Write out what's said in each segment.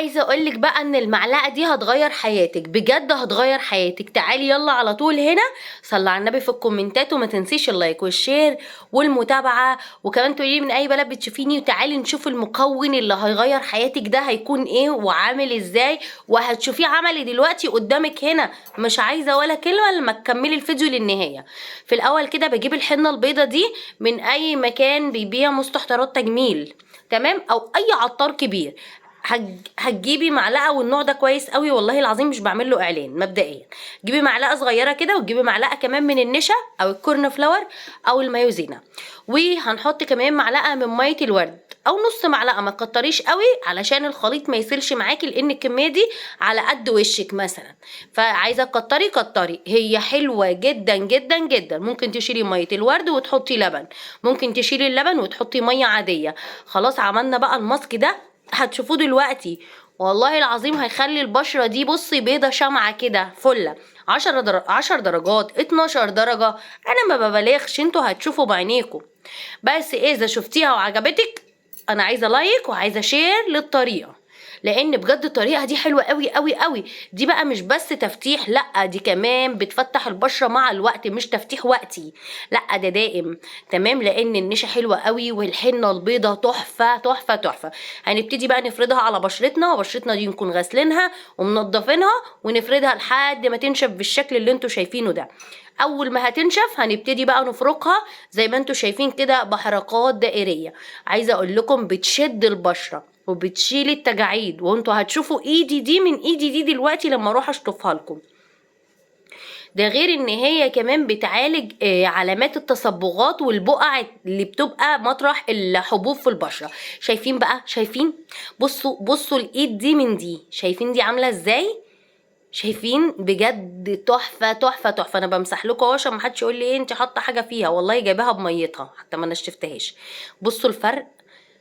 عايزه اقولك بقى ان المعلقة دي هتغير حياتك، بجد هتغير حياتك. تعالي يلا على طول هنا، صلي على النبي في الكومنتات، وما تنسيش ال like وال share والمتابعة، وكمان تقولي لي من اي بلد بتشوفيني. وتعالي نشوف المكون اللي هيغير حياتك ده هيكون ايه وعامل ازاي، وهتشوفيه عملي دلوقتي قدامك هنا. مش عايزه ولا كلمة لما تكملي الفيديو للنهاية. في الاول كده بجيب الحنة البيضة دي من اي مكان بيبيع مستحضرات تجميل، تمام، او اي عطار كبير. هتجيبي معلقه، والنوع ده كويس قوي والله العظيم، مش بعمل له اعلان مبدئيا. جيبي معلقه صغيرة كده، وتجيبي معلقه كمان من النشا او ال corn flour او المايوزينا، وهنحط كمان معلقه من مية الورد او نص معلقه، ما تكتريش قوي علشان الخليط ما يسيلش معاكي، لان الكمية دي على قد وشك مثلا، فعايزه تكتري كتري. هي حلوة جدا جدا جدا. ممكن تشيلي مية الورد وتحطي لبن، ممكن تشيلي اللبن وتحطي مية عادية. خلاص عملنا بقى الماسك ده، هتشوفوه دلوقتي والله العظيم هيخلي البشرة دي بصي بيضة شمعة كده فلة، 10 درجات، 12 درجة، انا ما ببالغش، انتوا هتشوفوا بعينيكم. بس اذا شفتيها وعجبتك انا عايزة like وعايزة share للطريقة، لان بجد الطريقة دي حلوة قوي قوي قوي. دي بقى مش بس تفتيح، لا دي كمان بتفتح البشرة مع الوقت، مش تفتيح وقتي، لا ده دائم، تمام، لان النشا حلوة قوي والحنة البيضة تحفة تحفة تحفة. هنبتدي بقى نفردها على بشرتنا، وبشرتنا دي نكون غاسلينها ومنضفينها، ونفردها لحد ما تنشف بالشكل اللي انتوا شايفينه ده. اول ما هتنشف هنبتدي بقى نفركها زي ما انتوا شايفين كده بحركات دائرية. عايزة اقول لكم بتشد البشرة وبتشيل التجاعيد، وانتوا هتشوفوا ايدي دي من ايدي دي دلوقتي لما اروح اشطفها لكم. ده غير ان هي كمان بتعالج علامات التصبغات والبقع اللي بتبقى مطرح الحبوب في البشرة. شايفين بقى؟ شايفين؟ بصوا الايد دي من دي، شايفين دي عاملة ازاي؟ شايفين؟ بجد تحفة تحفة تحفة. انا بمسح لكم اهو عشان ما حدش يقول لي ايه انت حاطة حاجة فيها، والله جايباها بميتها حتى ما نشفتهاش. بصوا الفرق،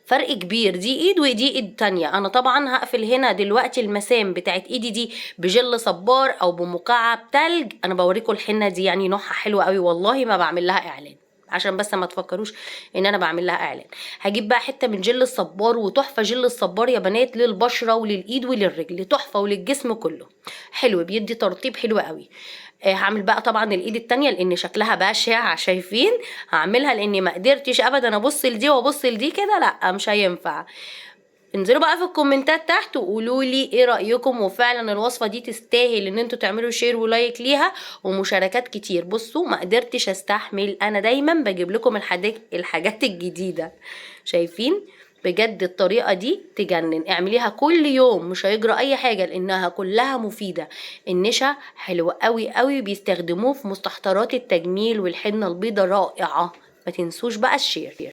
فرق كبير، دي ايد ودي ايد تانية. انا طبعا هقفل هنا دلوقتي المسام بتاعت ايدي دي بجل صبار او بمكعب تلج. انا بوريكم الحنة دي نوعها حلو قوي، والله ما بعمل لها اعلان عشان بس ما تفكروش ان انا بعمل لها اعلان. هجيب بقى حتة من جل الصبار، وتحفة جل الصبار يا بنات للبشرة وللايد وللرجل، تحفة وللجسم كله، حلو، بيدي ترطيب حلو قوي. هعمل بقى طبعا الايد التانية لان شكلها بشع، شايفين؟ هعملها لاني ما قدرتش ابدا ابص لدي وابص لدي كده، لا مش هينفع. انزلوا بقى في الكومنتات تحت وقولوا لي ايه رايكم، وفعلا الوصفة دي تستاهل ان انتوا تعملوا share و like ليها ومشاركات كتير. بصوا ما قدرتش استحمل، انا دايما بجيب لكم الحاجات الجديدة. شايفين؟ بجد الطريقة دي تجنن، اعمليها كل يوم مش هيجرى اي حاجة لانها كلها مفيدة. النشا حلو قوي قوي، بيستخدموه في مستحضرات التجميل، والحنه البيضة رائعة. ما تنسوش بقى ال share.